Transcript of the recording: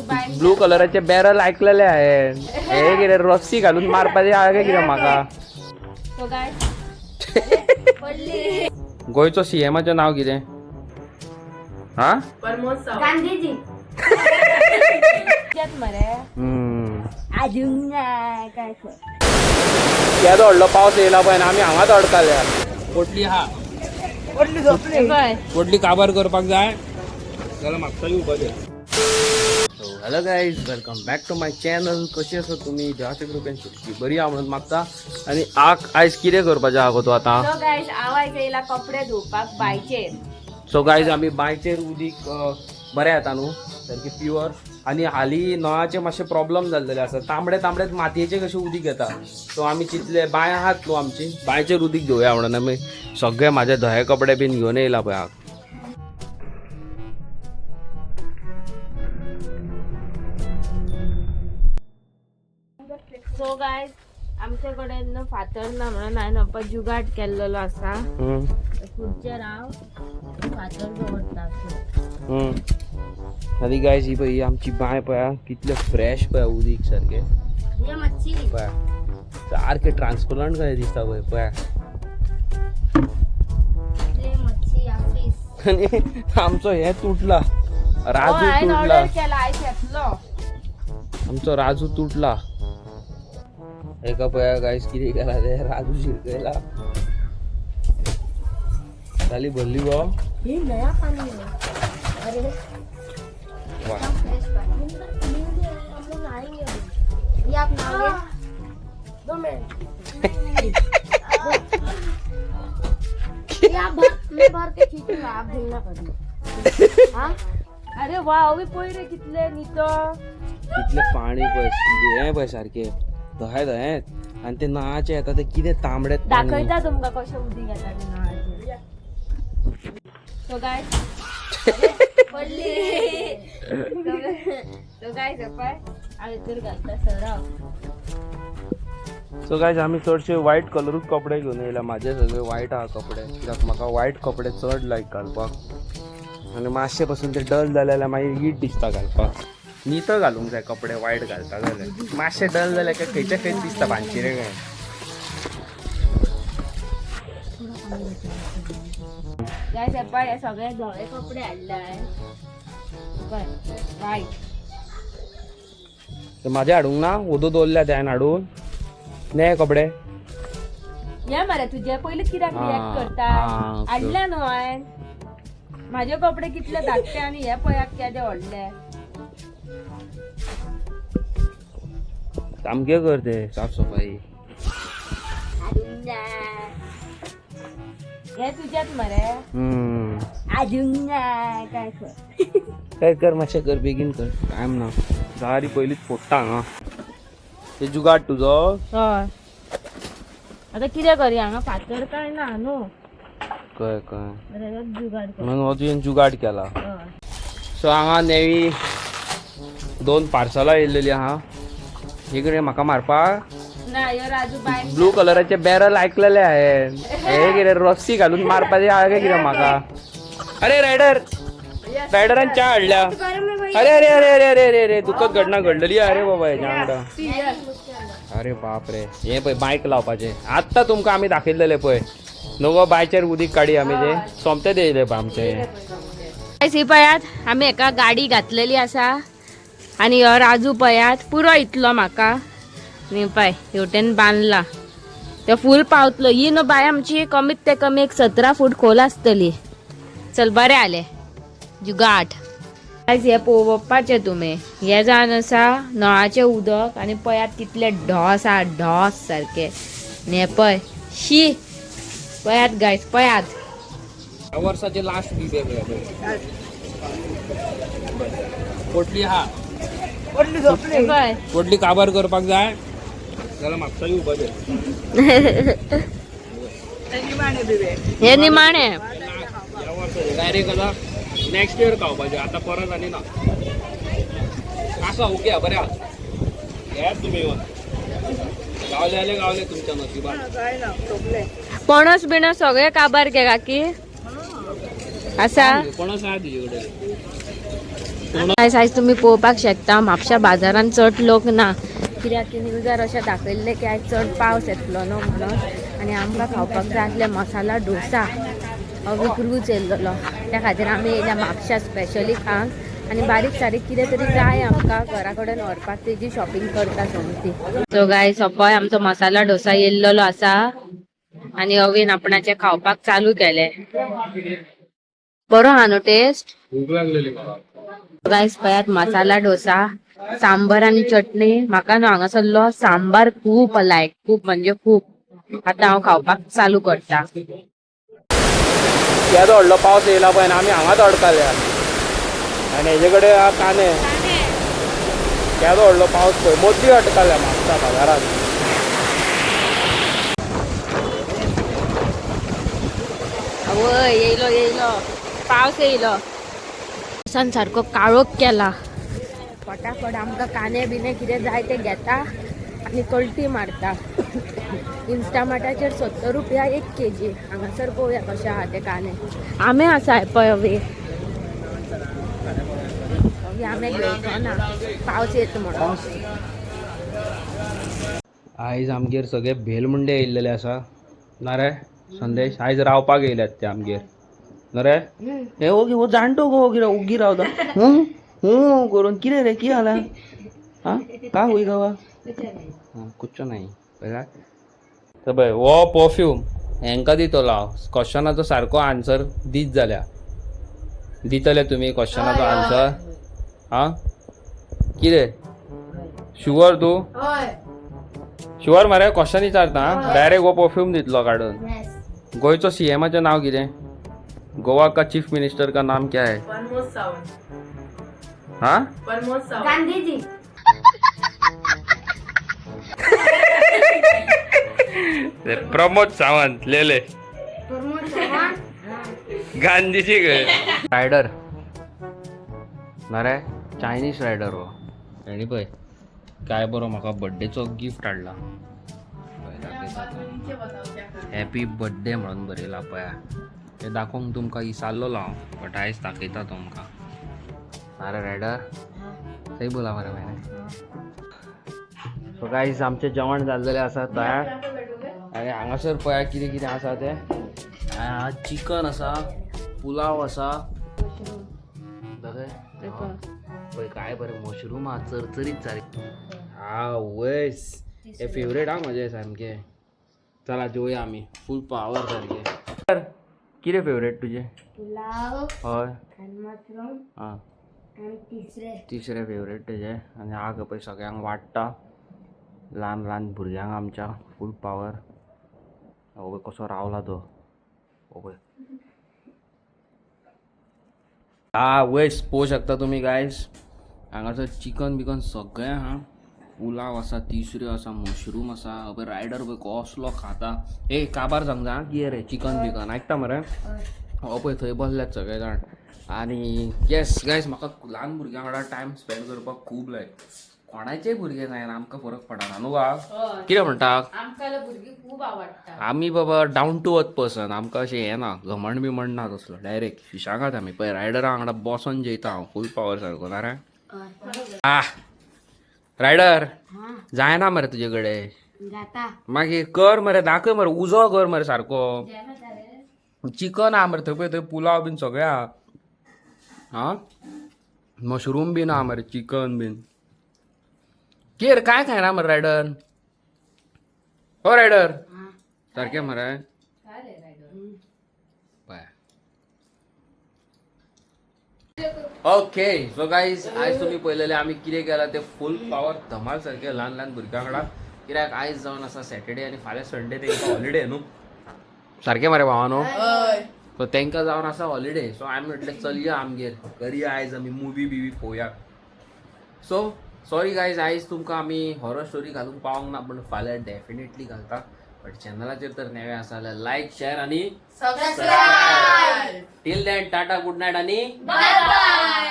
Blue कलराचे barrel ऐकलेले आहे. हे कितें रस्सी घालून मारपाचे आहा काय कितें म्हाका? सो गायस पडली. गोंयचो सीएमाचें नांव कितें? हा. गांधीजी मरे. अजून काय? केदो व्हडलो पावस येयला पळय, आमी हांगाच अडकल्या. पोटली हा. पळय. पोटली काबार करपाक जाय जाल्यार म्हाका येवपाचें. Hello guys, welcome back to my channel. कशी आसा तुमी? देवाच्या कृपेन सुटकी बरी आहा म्हणून मागता. आनी आक आयज कितें करपाचें आहा गो तूं आतां? सो गायस, हांव आयज येयला कपडे धुवपाक बांयचेर. सो गायज, आमी बांयचेर उदीक बरें येता न्हू, सारकें प्युअर. आनी हालीं नळाचे मातशे प्रॉब्लम जाल्लेले आसा. तांबडे तांबडेच मातयेचे कशें उदीक येता. सो आमी चिंतले, बांय आहात न्हू आमची, बांयचेर उदीक घेवया म्हणून आमी सगळे म्हाजे धवे कपडे बीन घेवन येयला पळय हांव. सो गायस, आमचे कडेन न्हू फातर ना म्हणून हांवें हप्पा जुगाड केल्लेलो आसा. खुर्चेर हांव फातर दवरता असो. आनी गायज, ही पळय, ही आमची बांय पळया, कितले फ्रेश पळया उदीक सारकें. हे मच्छी. पळया, सारकें ट्रान्सपरंट कशें दिसता पळय पळया. मच्छी ऑफिस. आनी आमचो हें तुटला, राजू हांवें तुटला. ऑर्डर केला, आयज येतलो. आमचो राजू तुटला. एका पळया गायस, कितें केला ते राजू शिरकयला. जाली भरली गो. हे नया पाणी आहे. अरे. वा. फ्रेश पानी हम लोग आएंगे अभी. ये आप नहाओगे 2 मिनट. ये आप भर, मैं भर के खींचूंगा, आप ढीलना करना. हाँ, अरे वाह, अवी पयर कितले नितो. कितले पाणी पळय, हें पळय, सारकें धंय धंयेच. आनी ते नळाचें येता ते कितें तांबडें पाणी. दाखयता तुमकां कशें उदीक येता तें नळाचें. सो गायस, पडली. सो गायस, पळय, हांव हितूर घालता सराव. सो गायज, आमी चडशे वायट कलरूच कपडे घेवन येयला. म्हाजे सगळे वायट आहा कपडे, कित्याक म्हाका वायट कपडे चड लायक घालपाक. आनी मातशे पासून ते डल जाले जाल्यार मागीर हीट दिसता घालपाक. नितो घालूंक जाय कपडे वायट घालता जाल्यार. मातशे डल जाले काय खंयच्या खंयच दिसता भानचिरे काय. गायस, हे पळय, हे सगळे धवे कपडे हाडले हांवें, पळय, वायट. ते म्हाजे हाडूंक ना, ओदो दवरल्या ते हांवें हाडून ने कपडे. हे मरे, तुजे पयलींच कित्याक रिएक्ट करता? आं, ओके. हाडल्या न्हू हांवें. म्हाजे कपडे कितले धाकटे आनी हे पळयात केदे व्हडले. सामके कर ते साफ सफाई. हे तुज्यात मरे. अजून काय कर? काय कर, मातशें कर, बेगीन कर, टायम ना. दारी पयलींच फोडटा हांगा ते जुगाड तुजो. हय, आता कितें करया? हांगा फातर काय ना न्हू. कळ्ळें कळ्ळें. बरें, जुगाड कर. म्हणून हो तुवें जुगाड केला. हय. सो हांगा नेवी दोन पार्सलां येयलेली आहा. हे कितें म्हाका मारपाक? ना, ह्यो राजू बाय. ब्लू कलराचे बॅरल ऐकलेले आहे. हे कितें रस्सी घालून मारपाचे आहा काय कितें म्हाका? अरे रायडर, रायडरान च्या हाडल्या. अरे अरे अरे अरे अरे अरे अरे, दुःखद घटना घडलेली. अरे बाबा, हेच्या वांगडा. अरे बाप रे, हे पळय, बायक लावपाचें आत्तां तुमकां आमी दाखयल्लेलें पळय नवो बायचेर उदीक काडी आमी. ते सोमतें येयलें पळय आमचें हें. ही पळयात, आमी एका गाडी घातलेली आसा आनी ह्यो राजू पळयात, पुरो इतलो म्हाका. न्ही पळय, हेवटेन बांदला ते फूल पावतलो. ही न्हू बाय आमची कमीत ते कमी एक 17 फूट खोल आसतली. चल, बरें आलें जुगाट. आयज हे पळोवपाचें तुमी, हे जावन आसा नळाचें उदक. आनी पळयात कितले ढोस आहा, ढोस सारके. आनी हे पळय, शी, पळयात गायस, पळयात. ह्या वर्साचे लास्ट बिबे पळय, पोटली हा. पळय. पोटली काबार करपाक जाय जाल्यार म्हापसा येवपाचें. हे निमाणे. ह्या वर्साचे डायरेक्ट आतां नेक्स्ट इयर खावपाचें, आतां परत आनी ना. आसा, ओके, बरें आहा. घेयात तुमी येवन, गावले जाल्यार गावले तुमच्या नशिबान. पणस बिणस सगळे काबार गे काकी आसा. पणस आहा तुजे कडेन? आयज आयज तुमी पळोवपाक शकता म्हापशा बाजारान चड लोक ना, कित्याक की न्यूजार अशें दाखयल्लें की आयज चड पावस येतलो न्हू म्हणून. आनी आमकां खावपाक जाय आसले मसाला डोसा, विक्रूच येयल्लो, त्या खातीर आमी येयल्या म्हापशा स्पेशली खावंक. आनी बारीक सारीक कितें तरी जाय आमकां घरा कडेन व्हरपाक, तेजी शॉपिंग करता सोमती. सो गायस, पळय आमचो मसाला डोसा येयल्लो आसा आनी अवीन आपणाचे खावपाक चालू केले. बरो हा न्हू टेस्ट? भूक लागलेली मला. गायस, पळयात मसाला डोसा, सांबर आणि चटणी. म्हाका न्हू हांगासरलो सांबार खूब लायक, खूब म्हणजे खूब. आतां हांव खावपाक चालू करता. केदो व्हडलो पावस येयला पळय आनी आमी हांगाच अडकल्या आनी हेजे कडेन हा कांदे. केदो व्हडलो पावस पळय, मदीं अडकल्या म्हापसा बाजारान. आवय, येयलो येयलो पावस येयलो. पावसान सारको काळोख केला. फटाफट आमकां कांदे बिने कितें जाय ते घेता आनी कल्टी मारता. इन्स्टामार्टाचेर 70 रुपया एक केजी. हांगासर पळोवया कशें आहा ते. कांदे आमे आसा पळय. अवी, अवी आमे घेवचो ना, पावस येता म्हणून. आयज आमगेर सगळे भेलमुंडे येयल्लेले आसा. ना रे संदेश, आयज रावपाक येयल्यात ते आमगेर. ना रे, हे ओगी, हो जाणटो गो कितें ओगी रावता, हूं हूं करून. कितें रे, कितें जालां? आं, का हुई गवा? कुच्चो नाही. तर पळय, हो परफ्यूम हेंका दितलो हांव. क्वेश्चनाचो सारको आन्सर दीत जाल्यार. दितले तुमी क्वेश्चनाचो आन्सर? आं, कितें शुअर तूं? शुअर मरे? क्वेश्चन विचारता डायरेक्ट, हो परफ्यूम दितलो काडून. गोंयचो सीएमाचें नांव कितें? गोवा का चीफ मिनिस्टर का नाम क्या है? प्रमोद सावंत. हाँ. प्रमोद सावंत. गांधीजी. प्रमोद सावंत ले ले. प्रमोद चव्हाण. गांधीजी रायडर ना रे, चायनीज रायडर हो. तेणी पळय काय बरो म्हाका बड्डेचो गिफ्ट हाडला. पळय दाखयता. हॅपी बड्डे म्हणून बरयला पळया. ते दाखोवंक तुमकां विसरलेलो हांव, बट आयज दाखयता तुमकां. ना रे रायडर, सही बोला मरे मैंने? सो गायज, आमचें जेवण जाल्लेलें आसा तयार आनी हांगासर पळया कितें कितें आसा तें. चिकन आसा, पुलाव आसा, बरें पळय काय बरें मशरूम आहा, चरचरीत सारकें. हा वयस, हे फेवरेट हा म्हजें सामकें. चला जेवया आमी फूल पावर सारकें. कितें फेवरेट तुजें? पुलाव. हय. आणि मशरूम. आं. आणि तिसरे. तिसरें फेवरेट तेजें. आनी हांव पळय सगळ्यांक वाडटा, ल्हान ल्हान भुरग्यांक आमच्या फूल पावर. हो पळय कसो रावला तो, हो पळय. हा वयस, पळोवंक शकता तुमी गायज, हांगासर चिकन बिकन सगळें आहा. पुलाव आसा, तिसऱ्यो आसा, मशरूम आसा. पळय रायडर पळय कसलो खाता. ए काबार सांगता आं, कितें रे चिकन बिकन आयकता मरे? हो पळय थंय बसल्यात सगळे जाण. आनी येस गायज, म्हाका ल्हान भुरग्यां वांगडा टायम स्पेंड करपाक खूब लायक. कोणाचेय भुरगे जायना, आमकां फरक पडना न्हू गा? कितें म्हणटा? आमकां भुरगीं खूब आवडटा. आमी बाबा डावन टू अर्थ पर्सन. आमकां अशें हें ना, घमंड बिमंड ना तसलो. डायरेक्ट फिशागात आमी. पळय रायडरा वांगडा बसोन जेयता हांव फूल पावर सारको. ना रे? आ रायडर, जायना मरे तुजे कडेन. जाता. मागीर कर मरे, दाखय मरे, उजो कर मरे सारको. चिकन आहा मरे थंय पळय, थंय पुलाव बीन सगळें आहा. आं, मशरूम बीन आहा मरे, चिकन बीन. कितें रे, काय खायना मरे रायडर? हो रायडर, सारकें मरे? बाय. ओके, सो गायज, आयज तुमी पळयलेले आमी कितें केलां ते फूल पावर धमाल सारकें ल्हान ल्हान भुरग्यां वांगडा. कित्याक आयज जावन आसा सॅटर्डे आनी फाल्यां संडे, तेंकां हॉलिडे न्हू. सारकें मरे भावानो? सो तेंकां जावन आसा हॉलिडे. सो आमी म्हटलें चलया आमगेर करया, आयज आमी मुवी बिवी पळोवया. सो सॉरी गायज, आयज तुमकां आमी हॉरर स्टोरी घालूंक पावोंक ना, पूण फाल्यां डेफिनेटली घालता. बट चॅनलाचेर तर नवे आसा जाल्यार लायक, शेअर आनी subscribe. Till then, tata, good night आणि बाय.